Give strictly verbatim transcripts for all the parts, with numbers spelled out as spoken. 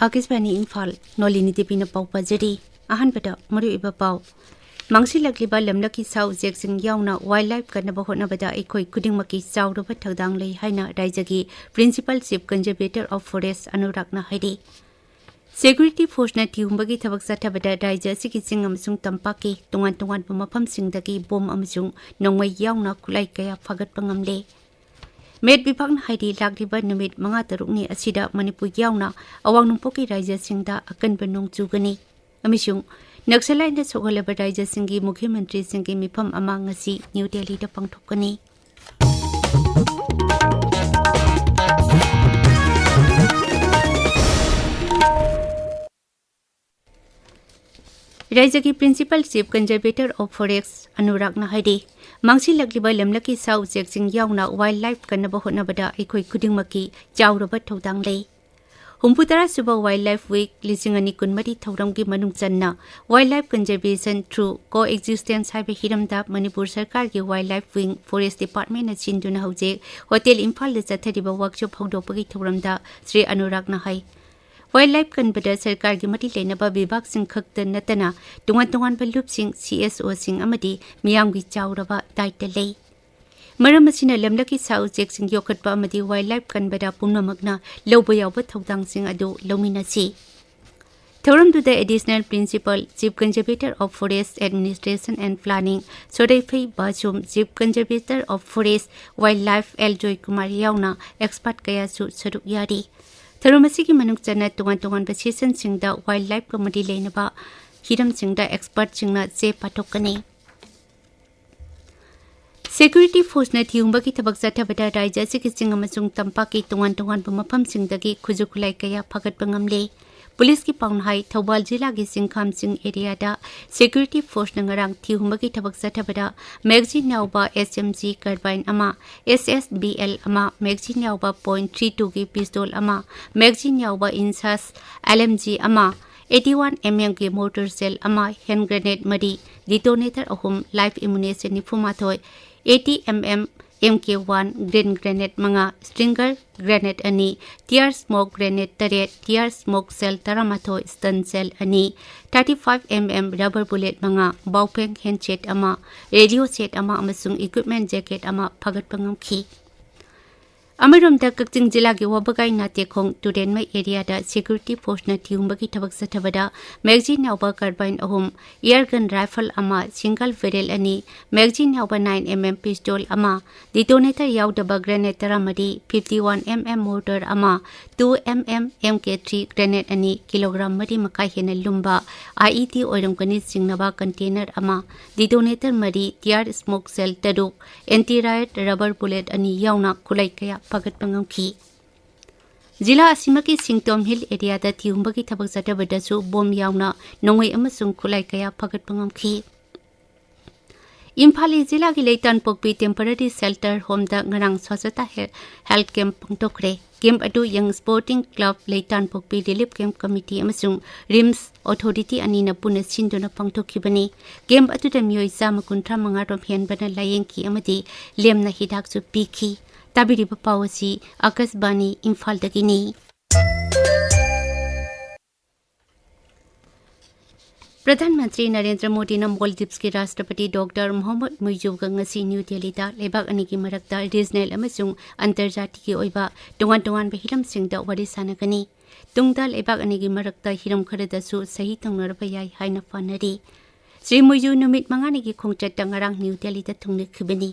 ꯑꯥꯀꯥꯁꯕꯥꯅꯤ ꯏꯝꯐꯥꯜ, ꯅꯣꯂꯤꯅꯤ ꯗꯦꯕꯤꯅ ꯄꯥꯎ ꯄꯥꯖꯔꯤ꯫ ꯑꯍꯥꯟꯕꯗ ꯃꯔꯨꯑꯣꯏꯕ ꯄꯥꯎ꯫ ꯃꯥꯡꯁꯤꯜꯂꯛꯂꯤꯕ ꯂꯝꯂꯛꯀꯤ ꯁꯥ ꯎꯆꯦꯛꯁꯤꯡ ꯌꯥꯎꯅ ꯋꯥꯏꯜ ꯂꯥꯏꯐ ꯀꯟꯅꯕ ꯍꯣꯠꯅꯕꯗ ꯑꯩꯈꯣꯏ ꯈꯨꯗꯤꯡꯃꯛꯀꯤ ꯆꯥꯎꯔꯕ ꯊꯧꯗꯥꯡ ꯂꯩ ꯍꯥꯏꯅ ꯔꯥꯏꯖ꯭ꯌꯒꯤ Principal Chief Conservator of Forest ꯑꯅꯨꯔꯥꯒꯅ ꯍꯥꯏꯔꯤ꯫ ꯁꯦꯀ꯭ꯌꯨꯔꯤꯇꯤ ꯐꯣꯔꯁꯅ ꯊꯤꯍꯨꯝꯕꯒꯤ ꯊꯕꯛ ꯆꯠꯊꯕꯗ ꯔꯥꯏꯖ꯭ꯌ ꯑꯁꯤꯒꯤ ꯆꯤꯡ ꯑꯃꯁꯨꯡ ꯇꯝꯄꯥꯛꯀꯤ ꯇꯣꯉꯥꯟ ꯇꯣꯉꯥꯟꯕ ꯃꯐꯝꯁꯤꯡꯗꯒꯤ ꯕꯣꯝ ꯑꯃꯁꯨꯡ ꯅꯣꯡꯃꯩ ꯌꯥꯎꯅ ꯈꯨꯠꯂꯥꯏ ꯀꯌꯥ ꯐꯥꯒꯠꯄ ꯉꯝꯂꯦ꯫ ꯃꯦꯠ ꯕꯤꯚꯥꯒꯅ ꯍꯥꯏꯔꯤ, ꯂꯥꯛꯂꯤꯕ ꯅꯨꯃꯤꯠ ꯃꯉꯥ ꯇꯔꯨꯛꯅꯤ ꯑꯁꯤꯗ ꯃꯅꯤꯄꯨꯔ ꯌꯥꯎꯅ ꯑꯋꯥꯡ ꯅꯣꯡꯄꯣꯛꯀꯤ ꯔꯥꯏꯖ꯭ꯌꯁꯤꯡꯗ ꯑꯀꯟꯕ ꯅꯣꯡ ꯆꯨꯒꯅꯤ ꯑꯃꯁꯨꯡ ꯅꯛꯁꯂꯥꯏꯠꯅ ꯁꯣꯛꯍꯜꯂꯕ ꯔꯥꯏꯖ꯭ꯌꯁꯤꯡꯒꯤ ꯃꯨꯈ꯭ꯌ ꯃꯟꯇ꯭ꯔꯤꯁꯤꯡꯒꯤ ꯃꯤꯐꯝ ꯑꯃ ꯉꯁꯤ ꯅ꯭ꯌꯨ ꯗꯦꯜꯂꯤꯗ ꯄꯥꯡꯊꯣꯛꯀꯅꯤ꯫ ꯔꯥꯏꯖ꯭ꯌꯒꯤ Principal Chief Conservator of Forest ꯑꯅꯨꯔꯥꯒꯅ ꯍꯥꯏꯔꯤ, ꯃꯥꯡꯁꯤꯜꯂꯛꯂꯤꯕ ꯂꯝꯂꯛꯀꯤ ꯁꯥ ꯎꯆꯦꯛꯁꯤꯡ ꯌꯥꯎꯅ ꯋꯥꯏꯜ ꯂꯥꯏꯐ ꯀꯟꯅꯕ ꯍꯣꯠꯅꯕꯗ ꯑꯩꯈꯣꯏ ꯈꯨꯗꯤꯡꯃꯛꯀꯤ ꯆꯥꯎꯔꯕ ꯊꯧꯗꯥꯡ ꯂꯩ꯫ ꯍꯨꯝꯐꯨꯇꯔꯥ ꯁꯨꯕ Wildlife Week ꯂꯤꯁꯤꯡ ꯑꯅꯤ ꯀꯨꯟꯃꯔꯤ ꯊꯧꯔꯝꯒꯤ ꯃꯅꯨꯡ ꯆꯟꯅ Wildlife Conservation Through Coexistence ꯍꯥꯏꯕ ꯍꯤꯔꯝꯗ ꯃꯅꯤꯄꯨꯔ ꯁꯔꯀꯥꯔꯒꯤ Wildlife Wing Forest Departmentꯅ ꯁꯤꯟꯗꯨꯅ ꯍꯧꯖꯤꯛ ꯍꯣꯇꯦꯜ ꯏꯝꯐꯥꯜꯗ ꯆꯠꯊꯔꯤꯕ ꯋꯥꯔꯛꯁꯣꯞ ꯍꯧꯗꯣꯛꯄꯒꯤ ꯊꯧꯔꯝꯗ ꯁ꯭ꯔꯤ ꯑꯅꯨꯔꯥꯒꯅ ꯍꯥꯏ, ꯋꯥꯏꯜ ꯂꯥꯏꯐ ꯀꯟꯕꯗ ꯁꯔꯀꯥꯔꯒꯤ ꯃꯔꯤ ꯂꯩꯅꯕ ꯕꯤꯚꯥꯒꯁꯤꯡ ꯈꯛꯇ ꯅꯠꯇꯅ ꯇꯣꯉꯥꯟ ꯇꯣꯉꯥꯟꯕ ꯂꯨꯞꯁꯤꯡ, ꯁꯤ ꯑꯦꯁ ꯑꯣꯁꯤꯡ ꯑꯃꯗꯤ ꯃꯤꯌꯥꯝꯒꯤ ꯆꯥꯎꯔꯕ ꯗꯥꯏꯇ ꯂꯩ꯫ ꯃꯔꯝ ꯑꯁꯤꯅ ꯂꯝꯂꯛꯀꯤ ꯁꯥ ꯎꯆꯦꯛꯁꯤꯡ ꯌꯣꯛꯈꯠꯄ ꯑꯃꯗꯤ ꯋꯥꯏꯜ ꯂꯥꯏꯐ ꯀꯟꯕꯗ ꯄꯨꯝꯅꯃꯛꯅ ꯂꯧꯕ ꯌꯥꯎꯕ ꯊꯧꯗꯥꯡꯁꯤꯡ ꯑꯗꯨ ꯂꯧꯃꯤꯟꯅꯁꯤ꯫ ꯊꯧꯔꯝꯗꯨꯗ Additional Principal Chief Conservator of Forest Administration and Planning ꯁꯣꯔꯩꯐꯩ ꯕꯥꯁꯨꯝ, Chief Conservator of Forest Wildlife L Joykumar ꯌꯥꯎꯅ ꯑꯦꯛꯁꯄꯔꯠ ꯀꯌꯥꯁꯨ ꯁꯔꯨꯛ ꯌꯥꯔꯤ꯫ ꯊꯧꯔꯝ ꯑꯁꯤꯒꯤ ꯃꯅꯨꯡ ꯆꯟꯅ ꯇꯣꯉꯥꯟ ꯇꯣꯉꯥꯟꯕ ꯁꯦꯁꯟꯁꯤꯡꯗ ꯋꯥꯏꯜ ꯂꯥꯏꯐꯀ ꯃꯔꯤ ꯂꯩꯅꯕ ꯍꯤꯔꯝꯁꯤꯡꯗ ꯑꯦꯛꯁꯄꯔꯠꯁꯤꯡꯅ ꯆꯦ ꯄꯥꯊꯣꯛꯀꯅꯤ꯫ ꯁꯦꯀ꯭ꯌꯨꯔꯤꯇꯤ ꯐꯣꯔꯁꯅ ꯊꯤꯍꯨꯝꯕꯒꯤ ꯊꯕꯛ ꯆꯠꯊꯕꯗ ꯔꯥꯏꯖ꯭ꯌ ꯑꯁꯤꯒꯤ ꯆꯤꯡ ꯑꯃꯁꯨꯡ ꯇꯝꯄꯥꯛꯀꯤ ꯇꯣꯉꯥꯟ ꯇꯣꯉꯥꯟꯕ ꯃꯐꯝꯁꯤꯡꯗꯒꯤ ꯈꯨꯠꯁꯨ ꯈꯨꯠꯂꯥꯏ ꯀꯌꯥ ꯐꯒꯠꯄ ꯉꯝꯂꯦ꯫ ꯄꯨꯂꯤꯁꯀꯤ ꯄꯥꯎꯅ ꯍꯥꯏ, ꯊꯧꯕꯥꯜ ꯖꯤꯂꯥꯒꯤ ꯆꯤꯡꯈꯥꯝ ꯆꯤꯡ ꯑꯦꯔꯤꯌꯥꯗ ꯁꯦꯀ꯭ꯌꯨꯔꯤꯇꯤ ꯐꯣꯔꯁꯅ ꯉꯔꯥꯡ ꯊꯤꯍꯨꯝꯕꯒꯤ ꯊꯕꯛ ꯆꯠꯊꯕꯗ ꯃꯦꯒꯥꯖꯤꯟ ꯌꯥꯎꯕ ꯑꯦꯁ ꯑꯦꯝ ꯖꯤ ꯀꯥꯔꯕꯥꯏꯟ ꯑꯃ, ꯑꯦꯁ ꯑꯦꯁ ꯕꯤ ꯑꯦꯜ ꯑꯃ, ꯃꯦꯒꯥꯖꯤꯟ ꯌꯥꯎꯕ ꯄꯣꯏꯟ ꯊ꯭ꯔꯤ ꯇꯨꯒꯤ ꯄꯤꯁꯇꯣꯜ ꯑꯃ, ꯃꯦꯒꯥꯖꯤꯟ ꯌꯥꯎꯕ ꯏꯟꯁꯥꯁ ꯑꯦꯜ ꯑꯦꯝ ꯖꯤ ꯑꯃ, ꯑꯩꯠꯇꯤ ꯋꯥꯟ ꯑꯦꯝ ꯑꯦꯝꯒꯤ ꯃꯣꯔꯇꯔ ꯁꯦꯜ ꯑꯃ, ꯍꯦꯟ ꯒ꯭ꯔꯦꯅꯦꯗ ꯃꯔꯤ, ꯗꯤꯇꯣꯅꯦꯇꯔ ꯑꯍꯨꯝ, ꯂꯥꯏꯐ ꯑꯦꯃꯨꯅꯤꯁꯟ ꯅꯤꯐꯨꯃꯥꯊꯣꯏ, eighty M M M K one green grenade ꯃꯉꯥ, ꯁ꯭ꯇ꯭ꯔꯤꯡꯒꯔ ꯒ꯭ꯔꯦꯅꯦꯗ ꯑꯅꯤ, ꯇꯤꯌꯥꯔ ꯁ꯭ꯃꯣꯛ ꯒ꯭ꯔꯦꯅꯦꯗ ꯇꯔꯦꯠ, ꯇꯤꯌꯥꯔ ꯁ꯭ꯃꯣꯛ ꯁꯦꯜ ꯇꯔꯥꯃꯥꯊꯣꯏ, ꯁ꯭ꯇꯟ ꯁꯦꯜ ꯑꯅꯤ, thirty five M M rubber bullet ꯃꯉꯥ, ꯕꯥꯎꯐꯦꯡ ꯍꯦꯟ ꯁꯦꯠ ꯑꯃ, ꯔꯦꯗꯤꯑꯣ ꯁꯦꯠ ꯑꯃ ꯑꯃꯁꯨꯡ ꯏꯀ꯭ꯋꯤꯞꯃꯦꯟ ꯖꯦꯀꯦꯠ ꯑꯃ ꯐꯥꯒꯠꯄ ꯉꯝꯈꯤ꯫ ꯑꯃꯔꯣꯝꯗ, ꯀꯛꯆꯤꯡ ꯖꯤꯂꯥꯒꯤ ꯋꯥꯕꯒꯥꯏ ꯅꯥꯇꯦꯈꯣꯡ ꯇꯨꯔꯦꯟꯃꯩ ꯑꯦꯔꯤꯌꯥꯗ ꯁꯦꯀ꯭ꯌꯨꯔꯤꯇꯤ ꯐꯣꯔꯁꯅ ꯊꯤꯍꯨꯝꯕꯒꯤ ꯊꯕꯛ ꯆꯠꯊꯕꯗ ꯃꯦꯒꯖꯤꯟ ꯌꯥꯎꯕ ꯀꯥꯔꯕꯥꯏꯟ ꯑꯍꯨꯝ, ꯏꯌꯔꯒꯟ ꯔꯥꯏꯐꯜ ꯑꯃ, ꯁꯤꯡꯒꯜ ꯕꯦꯔꯦꯜ ꯑꯅꯤ, ꯃꯦꯒꯖꯤꯟ ꯌꯥꯎꯕ ꯅꯥꯏꯟ ꯑꯦꯝ ꯑꯦꯝ ꯄꯤꯁꯇꯣꯜ ꯑꯃ, ꯗꯤꯇꯣꯅꯦꯇꯔ ꯌꯥꯎꯗꯕ ꯒ꯭ꯔꯦꯅꯦꯗ ꯇꯔꯥꯃꯔꯤ, fifty one M M mortar ꯑꯃ, ꯇꯨ ꯑꯦꯝ ꯑꯦꯝ ꯑꯦꯝ ꯀꯦ ꯊ꯭ꯔꯤ ꯒ꯭ꯔꯦꯅꯦꯗ ꯑꯅꯤ, ꯀꯤꯂꯣꯒ꯭ꯔꯥꯝ ꯃꯔꯤ ꯃꯈꯥꯏ ꯍꯦꯟꯅ ꯂꯨꯝꯕ ꯑꯥꯏ ꯏ ꯗꯤ ꯑꯣꯏꯔꯝꯒꯅꯤ ꯆꯤꯡꯅꯕ ꯀꯟꯇꯦꯅꯔ ꯑꯃ, ꯗꯤꯇꯣꯅꯦꯇꯔ ꯃꯔꯤ, ꯇꯤꯌꯥꯔ ꯁ꯭ꯃꯣꯛ ꯁꯦꯜ ꯇꯔꯨꯛ, ꯑꯦꯟꯇꯤ ꯔꯥꯏꯠ ꯔꯕꯔ ꯕꯨꯂꯦꯠ ꯑꯅꯤ ꯌꯥꯎꯅ ꯈꯨꯠꯂꯥꯏ ꯀꯌꯥ ꯐꯥꯒꯠꯄ ꯉꯝꯈꯤ꯫ ꯖꯤꯂꯥ ꯑꯁꯤꯃꯛꯀꯤ ꯁꯤꯡꯇꯣꯝ ꯍꯤꯜ ꯑꯦꯔꯤꯌꯥꯗ ꯊꯤꯍꯨꯝꯕꯒꯤ ꯊꯕꯛ ꯆꯠꯊꯕꯗꯁꯨ ꯕꯣꯝ ꯌꯥꯎꯅ ꯅꯣꯡꯃꯩ ꯑꯃꯁꯨꯡ ꯈꯨꯠꯂꯥꯏ ꯀꯌꯥ ꯐꯥꯒꯠꯄ ꯉꯝꯈꯤ꯫ ꯏꯝꯐꯥꯜ ꯏꯁ ꯖꯤꯂꯥꯒꯤ ꯂꯩꯇꯥꯟꯄꯣꯛꯄꯤ ꯇꯦꯝꯄꯔꯔꯤ ꯁꯦꯜꯇꯔ ꯍꯣꯝꯗ ꯉꯔꯥꯡ ꯁ꯭ꯋꯥꯆꯇꯥ ꯍꯦ-, ꯍꯦꯜꯊ ꯀꯦꯝꯞ ꯄꯥꯡꯊꯣꯛꯈ꯭ꯔꯦ꯫ ꯀꯦꯝꯞ ꯑꯗꯨ ꯌꯪ sporting club, Leitanpokpi relief camp committee ꯑꯃꯁꯨꯡ ꯔꯤꯝꯁ ꯑꯣꯊꯣꯔꯤꯇꯤ ꯑꯅꯤꯅ ꯄꯨꯟꯅ ꯁꯤꯟꯗꯨꯅ ꯄꯥꯡꯊꯣꯛꯈꯤꯕꯅꯤ꯫ ꯀꯦꯝꯞ ꯑꯗꯨꯗ ꯃꯤꯑꯣꯏ ꯆꯥꯝꯃ ꯀꯨꯟꯊ꯭ꯔꯥ ꯃꯉꯥ ꯔꯣꯝ ꯍꯦꯟꯕꯅ ꯂꯥꯌꯦꯡꯈꯤ ꯑꯃꯗꯤ ꯂꯦꯝꯅ ꯍꯤꯗꯥꯛꯁꯨ ꯄꯤꯈꯤ꯫ ꯇꯥꯕꯤꯔꯤꯕ ꯄꯥꯎ ꯑꯁꯤ ꯑꯀꯥꯁꯕꯥꯅꯤ ꯏꯝꯐꯥꯜꯗꯒꯤꯅꯤ꯫ ꯄ꯭ꯔꯙꯥꯟ ꯃꯟꯇ꯭ꯔꯤ ꯅꯔꯦꯟꯗ꯭ꯔ ꯃꯣꯗꯤꯅ ꯃꯣꯜꯗꯤꯞꯁꯀꯤ ꯔꯥꯁꯇ꯭ꯔꯄꯇꯤ ꯗꯣꯛꯇꯔ ꯃꯣꯍꯝꯃꯗ ꯃꯨꯏꯖꯨꯒ ꯉꯁꯤ ꯅ꯭ꯌꯨ ꯗꯦꯜꯂꯤꯗ ꯂꯩꯕꯥꯛ ꯑꯅꯤꯒꯤ ꯃꯔꯛꯇ ꯔꯤꯖꯅꯦꯜ ꯑꯃꯁꯨꯡ ꯑꯟꯇꯔꯖꯥꯇꯤꯒꯤ ꯑꯣꯏꯕ ꯇꯣꯉꯥꯟ ꯇꯣꯉꯥꯟꯕ ꯍꯤꯔꯝꯁꯤꯡꯗ ꯋꯥꯔꯤ ꯁꯥꯟꯅꯒꯅꯤ꯫ ꯇꯨꯡꯗ ꯂꯩꯕꯥꯛ ꯑꯅꯤꯒꯤ ꯃꯔꯛꯇ ꯍꯤꯔꯝ ꯈꯔꯗꯁꯨ ꯁꯍꯤ ꯇꯧꯅꯔꯕ ꯌꯥꯏ ꯍꯥꯏꯅ ꯄꯥꯅꯔꯤ꯫ ꯁ꯭ꯔꯤ ꯃꯨꯏꯖꯨ ꯅꯨꯃꯤꯠ ꯃꯉꯥꯅꯤꯒꯤ ꯈꯣꯡꯆꯠꯇ ꯉꯔꯥꯡ ꯅ꯭ꯌꯨ ꯗꯦꯜꯂꯤꯗ ꯊꯨꯡꯂꯈꯤꯕꯅꯤ꯫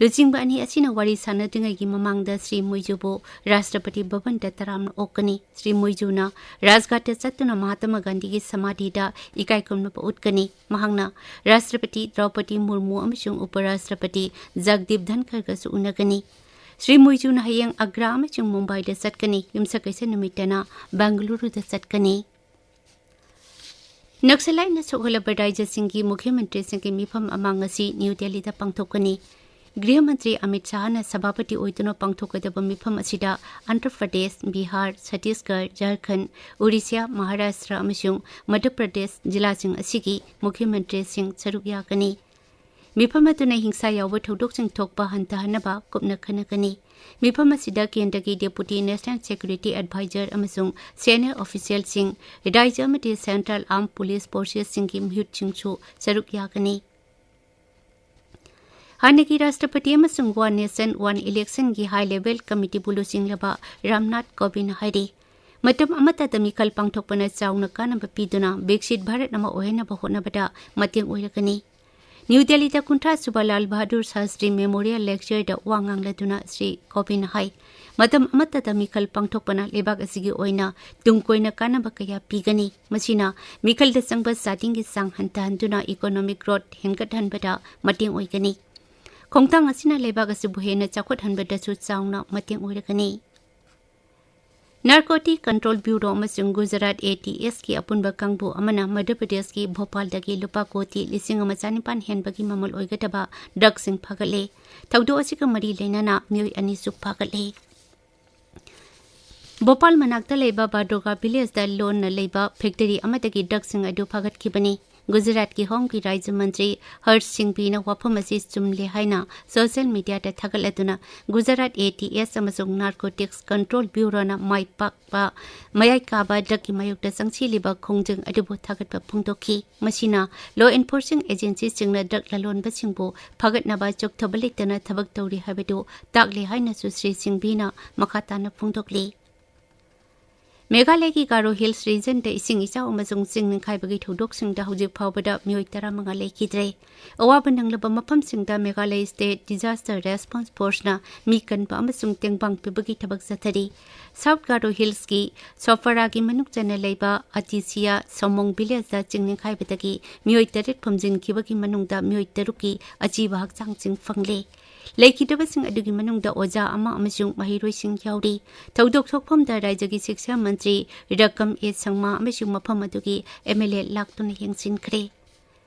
ꯂꯨꯆꯤꯡꯕ ꯑꯅꯤ ꯑꯁꯤꯅ ꯋꯥꯔꯤ ꯁꯥꯟꯅꯗ꯭ꯔꯤꯉꯩꯒꯤ ꯃꯃꯥꯡꯗ ꯁ꯭ꯔꯤ ꯃꯨꯏꯖꯨꯕꯨ ꯔꯥꯁꯇ꯭ꯔꯄꯇꯤ ꯚꯕꯟꯗ ꯇꯔꯥꯝꯅ ꯑꯣꯛꯀꯅꯤ꯫ ꯁ꯭ꯔꯤ ꯃꯨꯏꯖꯨꯅ ꯔꯥꯖꯘꯥꯠꯇ ꯆꯠꯇꯨꯅ ꯃꯍꯥꯇꯃꯥ ꯒꯥꯟꯙꯤꯒꯤ ꯁꯃꯥꯙꯤꯗ ꯏꯀꯥꯏ ꯈꯨꯝꯅꯕ ꯎꯠꯀꯅꯤ꯫ ꯃꯍꯥꯛꯅ ꯔꯥꯁꯇ꯭ꯔꯄꯇꯤ ꯗ꯭ꯔꯧꯄꯗꯤ ꯃꯨꯔꯃꯨ ꯑꯃꯁꯨꯡ ꯎꯄꯔꯥꯁꯇ꯭ꯔꯄꯇꯤ ꯖꯒꯗꯤꯞ ꯙꯟꯈꯔꯒꯁꯨ ꯎꯅꯒꯅꯤ꯫ ꯁ꯭ꯔꯤ ꯃꯨꯏꯖꯨꯅ ꯍꯌꯦꯡ ꯑꯒ꯭ꯔꯥ ꯑꯃꯁꯨꯡ ꯃꯨꯝꯕꯥꯏꯗ ꯆꯠꯀꯅꯤ꯫ ꯌꯨꯝꯁꯀꯩꯁ ꯅꯨꯃꯤꯠꯇꯅ ꯕꯦꯡꯒꯂꯨꯔꯨꯗ ꯆꯠꯀꯅꯤ꯫ ꯅꯛꯁꯂꯥꯏꯠꯅ ꯁꯣꯛꯍꯜꯂꯕ ꯔꯥꯖ꯭ꯌꯁꯤꯡꯒꯤ ꯃꯨꯈ꯭ꯌ ꯃꯟꯇ꯭ꯔꯤꯁꯤꯡꯒꯤ ꯃꯤꯐꯝ ꯑꯃ ꯉꯁꯤ ꯅ꯭ꯌꯨ ꯗꯦꯜꯂꯤꯗ ꯄꯥꯡꯊꯣꯛꯀꯅꯤ꯫ ꯒ꯭ꯔꯤꯍ ꯃꯟꯇ꯭ꯔꯤ ꯑꯃꯤꯠ ꯁꯥꯍꯅ ꯁꯚꯥꯄꯇꯤ ꯑꯣꯏꯗꯨꯅ ꯄꯥꯡꯊꯣꯛꯀꯗꯕ ꯃꯤꯐꯝ ꯑꯁꯤꯗ ꯑꯟꯙ꯭ꯔ ꯄ꯭ꯔꯗꯦꯁ, ꯕꯤꯍꯥꯔ, ꯁꯠꯇꯤꯁꯒꯔ, ꯖꯔꯈꯟ, ꯎꯔꯤꯁ꯭ꯌꯥ, ꯃꯍꯥꯔꯥꯁꯇ꯭ꯔ ꯑꯃꯁꯨꯡ ꯃꯙ꯭ꯌ ꯄ꯭ꯔꯗꯦꯁ ꯖꯤꯂꯥꯁꯤꯡ ꯑꯁꯤꯒꯤ ꯃꯨꯈ꯭ꯌ ꯃꯟꯇ꯭ꯔꯤꯁꯤꯡ ꯁꯔꯨꯛ ꯌꯥꯒꯅꯤ꯫ ꯃꯤꯐꯝ ꯑꯗꯨꯅ ꯍꯤꯡꯁꯥ ꯌꯥꯎꯕ ꯊꯧꯗꯣꯛꯁꯤꯡ ꯊꯣꯛꯄ ꯍꯟꯊꯍꯟꯅꯕ ꯀꯨꯞꯅ ꯈꯟꯅꯒꯅꯤ꯫ ꯃꯤꯐꯝ ꯑꯁꯤꯗ ꯀꯦꯟꯗ꯭ꯔꯒꯤ Deputy National Security Advisor ꯑꯃꯁꯨꯡ senior officialꯁꯤꯡ, ꯔꯥꯖ꯭ꯌ ꯑꯃꯗꯤ Central Armed Police Forcesꯁꯤꯡꯒꯤ ꯃꯤꯍꯨꯠꯁꯤꯡꯁꯨ ꯁꯔꯨꯛ ꯌꯥꯒꯅꯤ꯫ ꯍꯥꯟꯅꯒꯤ ꯔꯥꯁꯇ꯭ꯔꯄꯇꯤ ꯑꯃꯁꯨꯡ One Nation One Electionꯒꯤ high level committeeꯕꯨ ꯂꯨꯆꯤꯡꯂꯕ Ramnath ꯀꯣꯕꯤꯟꯗ ꯍꯥꯏꯔꯤ, ꯃꯇꯝ ꯑꯃꯠꯇꯗ ꯃꯤꯈꯜ ꯄꯥꯡꯊꯣꯛꯄꯅ ꯆꯥꯎꯅ ꯀꯥꯟꯅꯕ ꯄꯤꯗꯨꯅ ꯕꯤꯛꯁꯤꯠ ꯚꯥꯔꯠ ꯑꯃ ꯑꯣꯏꯍꯟꯅꯕ ꯍꯣꯠꯅꯕꯗ ꯃꯇꯦꯡ ꯑꯣꯏꯔꯒꯅꯤ꯫ ꯅ꯭ꯌꯨ ꯗꯦꯜꯂꯤꯗ ꯀꯨꯟꯊ꯭ꯔꯥ ꯁꯨꯕ ꯂꯥꯜ ꯕꯍꯥꯗꯨꯔ ꯁꯥꯁꯇ꯭ꯔꯤ Memorial Lectureꯗ ꯋꯥ ꯉꯥꯡꯂꯗꯨꯅ ꯁ꯭ꯔꯤ ꯀꯣꯕꯤꯟꯗ ꯍꯥꯏ, ꯃꯇꯝ ꯑꯃꯠꯇꯗ ꯃꯤꯈꯜ ꯄꯥꯡꯊꯣꯛꯄꯅ ꯂꯩꯕꯥꯛ ꯑꯁꯤꯒꯤ ꯑꯣꯏꯅ ꯇꯨꯡ ꯀꯣꯏꯅ ꯀꯥꯟꯅꯕ ꯀꯌꯥ ꯄꯤꯒꯅꯤ꯫ ꯃꯁꯤꯅ ꯃꯤꯈꯜꯗ ꯆꯪꯕ ꯆꯥꯗꯤꯡꯒꯤ ꯆꯥꯡ ꯍꯟꯊꯍꯟꯗꯨꯅ economic growth ꯍꯦꯟꯒꯠꯍꯟꯕꯗ ꯃꯇꯦꯡ ꯑꯣꯏꯒꯅꯤ꯫ ꯈꯣꯡꯊꯥꯡ ꯑꯁꯤꯅ ꯂꯩꯕꯥꯛ ꯑꯁꯤꯕꯨ ꯍꯦꯟꯅ ꯆꯥꯎꯈꯠꯍꯟꯕꯗꯁꯨ ꯆꯥꯎꯅ ꯃꯇꯦꯡ ꯑꯣꯏꯔꯒꯅꯤ꯫ Narcotic Control Bureau ꯑꯃꯁꯨꯡ ꯒꯨꯖꯔꯥꯠ ATSꯀꯤ ꯑꯄꯨꯟꯕ ꯀꯥꯡꯕꯨ ꯑꯃꯅ ꯃꯙ꯭ꯌ ꯄ꯭ꯔꯗꯦꯁꯀꯤ ꯚꯣꯄꯥꯜꯗꯒꯤ ꯂꯨꯄꯥ ꯀꯣꯇꯤ ꯂꯤꯁꯤꯡ ꯑꯃ ꯆꯥꯅꯤꯄꯥꯟ ꯍꯦꯟꯕꯒꯤ ꯃꯃꯜ ꯑꯣꯏꯒꯗꯕ ꯗ꯭ꯔꯒꯁꯤꯡ ꯐꯥꯒꯠꯂꯦ꯫ ꯊꯧꯗꯣꯛ ꯑꯁꯤꯒ ꯃꯔꯤ ꯂꯩꯅꯅ ꯃꯤꯑꯣꯏ ꯑꯅꯤꯁꯨ ꯐꯥꯒꯠꯂꯦ꯫ ꯚꯣꯄꯥꯜ ꯃꯅꯥꯛꯇ ꯂꯩꯕ ꯕꯥꯗꯣꯒꯥ ꯚꯤꯂꯦꯖꯇ ꯂꯣꯟꯅ ꯂꯩꯕ ꯐꯦꯛꯇꯔꯤ ꯑꯃꯗꯒꯤ ꯗ꯭ꯔꯒꯁꯤꯡ ꯑꯗꯨ ꯐꯥꯒꯠꯈꯤꯕꯅꯤ꯫ ꯒꯨꯖꯔꯥꯠꯀꯤ ꯍꯣꯝꯒꯤ ꯔꯥꯖ꯭ꯌ ꯃꯟꯇ꯭ꯔꯤ ꯍꯔꯁ ꯁꯤꯡꯕꯤꯅ ꯋꯥꯐꯝ ꯑꯁꯤ ꯆꯨꯝꯂꯦ ꯍꯥꯏꯅ ꯁꯣꯁꯤꯌꯦꯜ ꯃꯤꯗꯤꯌꯥꯗ ꯊꯥꯒꯠꯂꯗꯨꯅ, ꯒꯨꯖꯔꯥꯠ ATS ꯑꯃꯁꯨꯡ Narcotics Control Bureauꯅ ꯃꯥꯏ ꯄꯥꯛꯄ ꯃꯌꯥꯏ ꯀꯥꯕ ꯗ꯭ꯔꯒꯀꯤ ꯃꯥꯌꯣꯛꯇ ꯆꯪꯁꯤꯜꯂꯤꯕ ꯈꯣꯡꯖꯪ ꯑꯗꯨꯕꯨ ꯊꯥꯒꯠꯄ ꯐꯣꯡꯗꯣꯛꯈꯤ꯫ ꯃꯁꯤꯅ law enforcing agencyꯁꯤꯡꯅ ꯗ꯭ꯔꯒ ꯂꯂꯣꯟꯕꯁꯤꯡꯕꯨ ꯐꯥꯒꯠꯅꯕ ꯆꯣꯛꯊꯕ ꯂꯩꯇꯅ ꯊꯕꯛ ꯇꯧꯔꯤ ꯍꯥꯏꯕꯗꯨ ꯇꯥꯛꯂꯦ ꯍꯥꯏꯅꯁꯨ ꯁ꯭ꯔꯤ ꯁꯤꯡꯕꯤꯅ ꯃꯈꯥ ꯇꯥꯅ ꯐꯣꯡꯗꯣꯛꯂꯤ꯫ ꯃꯦꯘꯥꯂꯌꯒꯤ ꯒꯥꯔꯣ ꯍꯤꯜꯁ ꯔꯤꯖꯟꯗ ꯏꯁꯤꯡ ꯏꯆꯥꯎ ꯑꯃꯁꯨꯡ ꯆꯤꯡ ꯅꯤꯡꯈꯥꯏꯕꯒꯤ ꯊꯧꯗꯣꯛꯁꯤꯡꯗ ꯍꯧꯖꯤꯛ ꯐꯥꯎꯕꯗ ꯃꯤꯑꯣꯏ ꯇꯔꯥꯃꯉꯥ ꯂꯩꯈꯤꯗ꯭ꯔꯦ꯫ ꯑꯋꯥꯕ ꯅꯪꯂꯕ ꯃꯐꯝꯁꯤꯡꯗ ꯃꯦꯘꯥꯂꯌ State Disaster Response Forceꯅ ꯃꯤ ꯀꯟꯕ ꯑꯃꯁꯨꯡ ꯇꯦꯡꯕꯥꯡ ꯄꯤꯕꯒꯤ ꯊꯕꯛ ꯆꯠꯊꯔꯤ꯫ ꯁꯥꯎꯊ ꯒꯥꯔꯣ ꯍꯤꯜꯁꯀꯤ ꯁꯣꯐꯔꯥꯒꯤ ꯃꯅꯨꯡ ꯆꯟꯅ ꯂꯩꯕ ꯑꯇꯤꯁꯤꯌꯥ ꯁꯣꯃꯣꯡ ꯚꯤꯂꯦꯖꯇ ꯆꯤꯡ ꯅꯤꯡꯈꯥꯏꯕꯗꯒꯤ ꯃꯤꯑꯣꯏ ꯇꯔꯦꯠ ꯐꯨꯝꯖꯤꯟꯈꯤꯕꯒꯤ ꯃꯅꯨꯡꯗ ꯃꯤꯑꯣꯏ ꯇꯔꯨꯛꯀꯤ ꯑꯖꯤꯕ ꯍꯛꯆꯥꯡꯁꯤꯡ ꯐꯪꯂꯦ꯫ ꯂꯩꯈꯤꯗꯕꯁꯤꯡ ꯑꯗꯨꯒꯤ ꯃꯅꯨꯡꯗ ꯑꯣꯖꯥ ꯑꯃ ꯑꯃꯁꯨꯡ ꯃꯍꯩꯔꯣꯏꯁꯤꯡ ꯌꯥꯎꯔꯤ꯫ ꯊꯧꯗꯣꯛ ꯊꯣꯛꯐꯝꯗ ꯔꯥꯖ꯭ꯌꯒꯤ ꯁꯤꯛꯁꯥ ꯃꯟꯇ꯭ꯔꯤ ꯔꯀꯝ ꯑꯦ ꯁꯪꯃꯥ ꯑꯃꯁꯨꯡ ꯃꯐꯝ ꯑꯗꯨꯒꯤ MLA ꯂꯥꯛꯇꯨꯅ ꯌꯦꯡꯁꯤꯟꯈ꯭ꯔꯦ꯫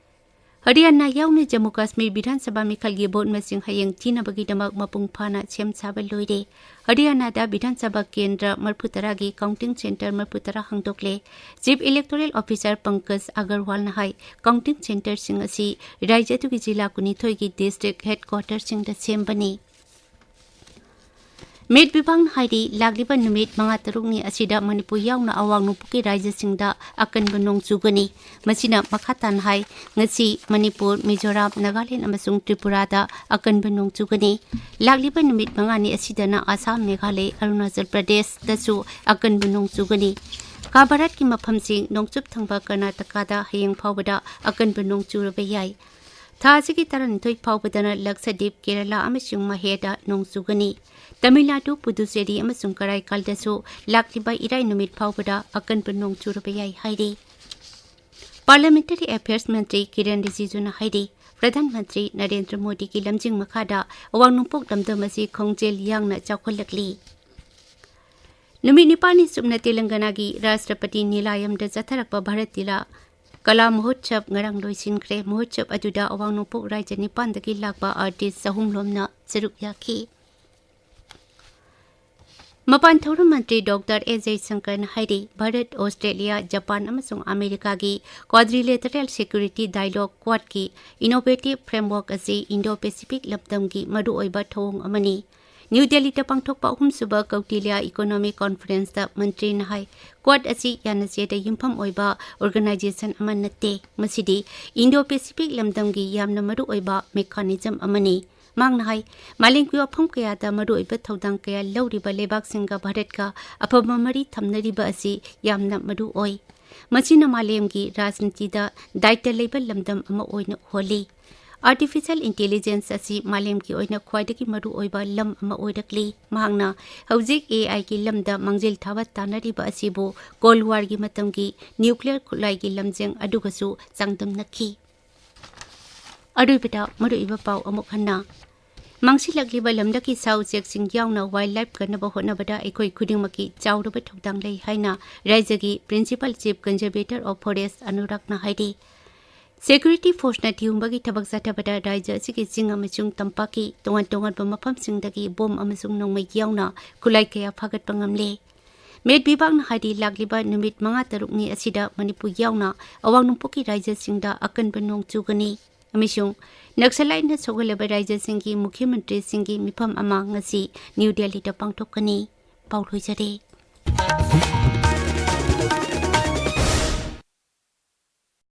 ꯍꯔꯤꯌꯥꯅꯥ ꯌꯥꯎꯅ ꯖꯝꯃꯨ ꯀꯥꯁꯃꯤꯔ ꯕꯤꯙꯥꯟ ꯁꯚꯥ ꯃꯤꯈꯜꯒꯤ ꯚꯣꯠ ꯃꯁꯤꯡ ꯍꯌꯦꯡ ꯊꯤꯅꯕꯒꯤꯗꯃꯛ ꯃꯄꯨꯡ ꯐꯥꯅ ꯁꯦꯝ ꯁꯥꯕ ꯂꯣꯏꯔꯦ꯫ ꯍꯔꯤꯌꯥꯅꯥꯗ ꯕꯤꯙꯥꯟ ꯁꯚꯥ ꯀꯦꯟꯗ꯭ꯔ ꯃꯔꯤꯐꯨ ꯇꯔꯥꯒꯤ ꯀꯥꯎꯟꯇꯤꯡ ꯁꯦꯟꯇꯔ ꯃꯔꯤꯐꯨ ꯇꯔꯥ ꯍꯥꯡꯗꯣꯛꯂꯦ꯫ ꯆꯤꯐ ꯏꯂꯦꯛꯇꯣꯔꯦꯜ ꯑꯣꯐꯤꯁꯥꯔ ꯄꯪꯀꯖ ꯑꯒꯔꯋꯥꯜꯅ ꯍꯥꯏ, ꯀꯥꯎꯟꯇꯤꯡ ꯁꯦꯟꯇꯔꯁꯤꯡ ꯑꯁꯤ ꯔꯥꯖ꯭ꯌ ꯑꯗꯨꯒꯤ ꯖꯤꯂꯥ ꯀꯨꯟꯅꯤꯊꯣꯏꯒꯤ ꯗꯤꯁꯇ꯭ꯔꯤꯛ ꯍꯦꯗꯀ꯭ꯋꯥꯇꯔꯁꯤꯡꯗ ꯁꯦꯝꯕꯅꯤ꯫ ꯃꯤꯠ ꯕꯤꯚꯥꯒꯅ ꯍꯥꯏꯔꯤ, ꯂꯥꯛꯂꯤꯕ ꯅꯨꯃꯤꯠ ꯃꯉꯥ ꯇꯔꯨꯛꯅꯤ ꯑꯁꯤꯗ ꯃꯅꯤꯄꯨꯔ ꯌꯥꯎꯅ ꯑꯋꯥꯡ ꯅꯣꯡꯄꯣꯛꯀꯤ ꯔꯥꯖ꯭ꯌꯁꯤꯡꯗ ꯑꯀꯟꯕ ꯅꯣꯡ ꯆꯨꯒꯅꯤ꯫ ꯃꯁꯤꯅ ꯃꯈꯥ ꯇꯥꯅ ꯍꯥꯏ, ꯉꯁꯤ ꯃꯅꯤꯄꯨꯔ, ꯃꯤꯖꯣꯔꯥꯝ, ꯅꯥꯒꯥꯂꯦꯟ ꯑꯃꯁꯨꯡ ꯇ꯭ꯔꯤꯄꯨꯔꯥꯗ ꯑꯀꯟꯕ ꯅꯣꯡ ꯆꯨꯒꯅꯤ꯫ ꯂꯥꯛꯂꯤꯕ ꯅꯨꯃꯤꯠ ꯃꯉꯥꯅꯤ ꯑꯁꯤꯗꯅ ꯑꯁꯥꯝ, ꯃꯦꯘꯥꯂꯌ, ꯑꯔꯨꯅꯥꯆꯜ ꯄ꯭ꯔꯗꯦꯁꯇꯁꯨ ꯑꯀꯟꯕ ꯅꯣꯡ ꯆꯨꯒꯅꯤ꯫ ꯈꯥ ꯚꯥꯔꯠꯀꯤ ꯃꯐꯝꯁꯤꯡ, ꯅꯣꯡꯆꯨꯞ ꯊꯪꯕ ꯀꯔꯅꯥꯇꯀꯥꯗ ꯍꯌꯦꯡ ꯐꯥꯎꯕꯗ ꯑꯀꯟꯕ ꯅꯣꯡ ꯆꯨꯔꯕ ꯌꯥꯏ꯫ ꯊꯥ ꯑꯁꯤꯒꯤ ꯇꯔꯥꯅꯤꯊꯣꯏ ꯐꯥꯎꯕꯗꯅ ꯂꯛꯁꯗꯤꯞ, ꯀꯦꯔꯂꯥ ꯑꯃꯁꯨꯡ ꯃꯍꯦꯗ ꯅꯣꯡ ꯆꯨꯒꯅꯤ꯫ ꯇꯃꯤꯜ ꯅꯥꯗꯨ, ꯄꯨꯗꯨꯆꯦꯔꯤ ꯑꯃꯁꯨꯡ ꯀꯔꯥꯏꯀꯥꯜꯗꯁꯨ ꯂꯥꯛꯂꯤꯕ ꯏꯔꯥꯏ ꯅꯨꯃꯤꯠ ꯐꯥꯎꯕꯗ ꯑꯀꯟꯕ ꯅꯣꯡ ꯆꯨꯔꯕ ꯌꯥꯏ ꯍꯥꯏꯔꯤ꯫ ꯄꯥꯔꯂꯤꯌꯥꯃꯦꯟꯇꯔꯤ ꯑꯦꯐꯤꯌꯔꯁ ꯃꯟꯇ꯭ꯔꯤ ꯀꯤꯔꯟ ꯔꯤꯖꯤꯖꯨꯅ ꯍꯥꯏꯔꯤ, ꯄ꯭ꯔꯙꯥꯟ ꯃꯟꯇ꯭ꯔꯤ ꯅꯔꯦꯟꯗ꯭ꯔ ꯃꯣꯗꯤꯒꯤ ꯂꯝꯖꯤꯡ ꯃꯈꯥꯗ ꯑꯋꯥꯡ ꯅꯣꯡꯄꯣꯛ ꯂꯝꯗꯝ ꯑꯁꯤ ꯈꯣꯡꯖꯦꯜ ꯌꯥꯡꯅ ꯆꯥꯎꯈꯠꯂꯛꯂꯤ꯫ ꯅꯨꯃꯤꯠ ꯅꯤꯄꯥꯜꯅꯤ ꯆꯨꯞꯅ ꯇꯦꯂꯪꯒꯅꯥꯒꯤ ꯔꯥꯁꯇ꯭ꯔꯄꯇꯤ ꯅꯤꯂꯥꯌꯝꯗ ꯆꯠꯊꯔꯛꯄ ꯚꯥꯔꯠ ꯇꯤꯂꯥ ꯀꯂꯥ ꯃꯍꯣꯠꯁꯕ ꯉꯔꯥꯡ ꯂꯣꯏꯁꯤꯟꯈ꯭ꯔꯦ꯫ ꯃꯍꯣꯠꯁꯕ ꯑꯗꯨꯗ ꯑꯋꯥꯡ ꯅꯣꯡꯄꯣꯛ ꯔꯥꯖ꯭ꯌ ꯅꯤꯄꯥꯟꯗꯒꯤ ꯂꯥꯛꯄ ꯑꯥꯔꯇꯤꯁ ꯆꯍꯨꯝ ꯔꯣꯝꯅ ꯁꯔꯨꯛ ꯌꯥꯈꯤ꯫ ꯃꯄꯥꯟ ꯊꯧꯔꯝ ꯃꯟꯇ꯭ꯔꯤ ꯗꯣꯛꯇꯔ ꯑꯦꯁ ꯖꯌꯁꯪꯀꯔꯅ ꯍꯥꯏꯔꯤ, ꯚꯥꯔꯠ, ꯑꯣꯁꯇ꯭ꯔꯦꯂꯤꯌꯥ, ꯖꯄꯥꯟ ꯑꯃꯁꯨꯡ ꯑꯃꯦꯔꯤꯀꯥꯒꯤ ꯀ꯭ꯋꯥꯗ꯭ꯔꯤꯂꯦꯇꯔꯦꯜ ꯁꯦꯀ꯭ꯌꯨꯔꯤꯇꯤ ꯗꯥꯏꯂꯣꯒ, ꯀ꯭ꯋꯥꯗꯀꯤ ꯏꯅꯣꯚꯦꯇꯤꯚ ꯐ꯭ꯔꯦꯝꯋꯥꯔꯛ ꯑꯁꯤ ꯏꯟꯗꯣ ꯄꯦꯁꯤꯐꯤꯛ ꯂꯝꯗꯝꯒꯤ ꯃꯔꯨꯑꯣꯏꯕ ꯊꯧꯑꯣꯡ ꯑꯃꯅꯤ꯫ ꯅ꯭ꯌꯨ ꯗꯦꯜꯂꯤꯗ ꯄꯥꯡꯊꯣꯛꯄ ꯑꯍꯨꯝꯁꯨꯕ ꯀꯧꯇꯤꯂ꯭ꯌꯥ ꯏꯀꯣꯅꯣꯃꯤꯛ ꯀꯣꯟꯐꯔꯦꯟꯁꯇ ꯃꯟꯇ꯭ꯔꯤꯅ ꯍꯥꯏ, ꯀ꯭ꯋꯥꯗ ꯑꯁꯤ ꯌꯥꯅꯆꯦꯗ ꯌꯨꯝꯐꯝ ꯑꯣꯏꯕ ꯑꯣꯔꯒꯅꯥꯏꯖꯦꯁꯟ ꯑꯃ ꯅꯠꯇꯦ, ꯃꯁꯤꯗꯤ ꯏꯟꯗꯣ ꯄꯦꯁꯤꯐꯤꯛ ꯂꯝꯗꯝꯒꯤ ꯌꯥꯝꯅ ꯃꯔꯨꯑꯣꯏꯕ ꯃꯦꯀꯥꯅꯤꯖꯝ ꯑꯃꯅꯤ꯫ ꯃꯍꯥꯛꯅ ꯍꯥꯏ, ꯃꯥꯂꯦꯝꯒꯤ ꯋꯥꯐꯝ ꯀꯌꯥꯗ ꯃꯔꯨꯑꯣꯏꯕ ꯊꯧꯗꯥꯡ ꯀꯌꯥ ꯂꯧꯔꯤꯕ ꯂꯩꯕꯥꯛꯁꯤꯡꯒ ꯚꯥꯔꯠꯀ ꯑꯐꯕ ꯃꯔꯤ ꯊꯝꯅꯔꯤꯕ ꯑꯁꯤ ꯌꯥꯝꯅ ꯃꯔꯨ ꯑꯣꯏ꯫ ꯃꯁꯤꯅ ꯃꯥꯂꯦꯝꯒꯤ ꯔꯥꯖꯅꯤꯇꯤꯗ ꯗꯥꯏꯇ ꯂꯩꯕ ꯂꯝꯗꯝ ꯑꯃ ꯑꯣꯏꯅ ꯎꯍꯜꯂꯤ꯫ ꯑꯥꯔꯇꯤꯐꯤꯁꯤꯌꯦꯜ ꯏꯟꯇꯦꯂꯤꯖꯦꯟꯁ ꯑꯁꯤ ꯃꯥꯂꯦꯝꯒꯤ ꯑꯣꯏꯅ ꯈ꯭ꯋꯥꯏꯗꯒꯤ ꯃꯔꯨꯑꯣꯏꯕ ꯂꯝ ꯑꯃ ꯑꯣꯏꯔꯛꯂꯤ꯫ ꯃꯍꯥꯛꯅ ꯍꯧꯖꯤꯛ ꯑꯦ ꯑꯥꯏꯒꯤ ꯂꯝꯗ ꯃꯥꯡꯖꯤꯜ ꯊꯥꯕ ꯇꯥꯟꯅꯔꯤꯕ ꯑꯁꯤꯕꯨ ꯀꯣꯜ ꯋꯥꯔꯒꯤ ꯃꯇꯝꯒꯤ ꯅ꯭ꯌꯨꯀ꯭ꯂꯤꯌꯔ ꯈꯨꯠꯂꯥꯏꯒꯤ ꯂꯝꯖꯦꯜ ꯑꯗꯨꯒꯁꯨ ꯆꯥꯡꯗꯝꯅꯈꯤ꯫ ꯑꯔꯣꯏꯕꯗ ꯃꯔꯨꯑꯣꯏꯕ ꯄꯥꯎ ꯑꯃꯨꯛ ꯍꯟꯅ꯫ ꯃꯥꯡꯁꯤꯜꯂꯛꯂꯤꯕ ꯂꯝꯂꯛꯀꯤ ꯁꯥ ꯎꯆꯦꯛꯁꯤꯡ ꯌꯥꯎꯅ ꯋꯥꯏꯜ ꯂꯥꯏꯐ ꯀꯟꯅꯕ ꯍꯣꯠꯅꯕꯗ ꯑꯩꯈꯣꯏ ꯈꯨꯗꯤꯡꯃꯛꯀꯤ ꯆꯥꯎꯔꯕ ꯊꯧꯗꯥꯡ ꯂꯩ ꯍꯥꯏꯅ ꯔꯥꯏꯖ꯭ꯌꯒꯤ ꯄ꯭ꯔꯤꯟꯁꯤꯄꯥꯜ ꯆꯤꯐ ꯀꯟꯖꯔꯕꯦꯇꯔ ꯑꯣꯐ ꯐꯣꯔꯦꯁ ꯑꯅꯨꯔꯥꯒꯅ ꯍꯥꯏꯔꯤ꯫ ꯁꯦꯀ꯭ꯌꯨꯔꯤꯇꯤ ꯐꯣꯔꯁꯅ ꯊꯤꯍꯨꯝꯕꯒꯤ ꯊꯕꯛ ꯆꯠꯊꯕꯗ ꯔꯥꯖ꯭ꯌ ꯑꯁꯤꯒꯤ ꯆꯤꯡ ꯑꯃꯁꯨꯡ ꯇꯝꯄꯥꯛꯀꯤ ꯇꯣꯉꯥꯟ ꯇꯣꯉꯥꯟꯕ ꯃꯐꯝꯁꯤꯡꯗꯒꯤ ꯕꯣꯝ ꯑꯃꯁꯨꯡ ꯅꯣꯡꯃꯩ ꯌꯥꯎꯅ ꯈꯨꯠꯂꯥꯏ ꯀꯌꯥ ꯐꯥꯒꯠꯄ ꯉꯝꯂꯦ꯫ ꯃꯦꯠ ꯕꯤꯕꯥꯛꯅ ꯍꯥꯏꯔꯤ, ꯂꯥꯛꯂꯤꯕ ꯅꯨꯃꯤꯠ ꯃꯉꯥ ꯇꯔꯨꯛꯅꯤ ꯑꯁꯤꯗ ꯃꯅꯤꯄꯨꯔ ꯌꯥꯎꯅ ꯑꯋꯥꯡ ꯅꯣꯡꯄꯣꯛꯀꯤ ꯔꯥꯖ꯭ꯌꯁꯤꯡꯗ ꯑꯀꯟꯕ ꯅꯣꯡ ꯆꯨꯒꯅꯤ ꯑꯃꯁꯨꯡ ꯅꯛꯁꯂꯥꯏꯠꯅ ꯁꯣꯛꯍꯜꯂꯕ ꯔꯥꯖ꯭ꯌꯁꯤꯡꯒꯤ ꯃꯨꯈ꯭ꯌ ꯃꯟꯇ꯭ꯔꯤꯁꯤꯡꯒꯤ ꯃꯤꯐꯝ ꯑꯃ ꯉꯁꯤ ꯅ꯭ꯌꯨ ꯗꯦꯜꯂꯤꯗ ꯄꯥꯡꯊꯣꯛꯀꯅꯤ꯫ ꯄꯥꯎ ꯂꯣꯏꯖꯔꯦ꯫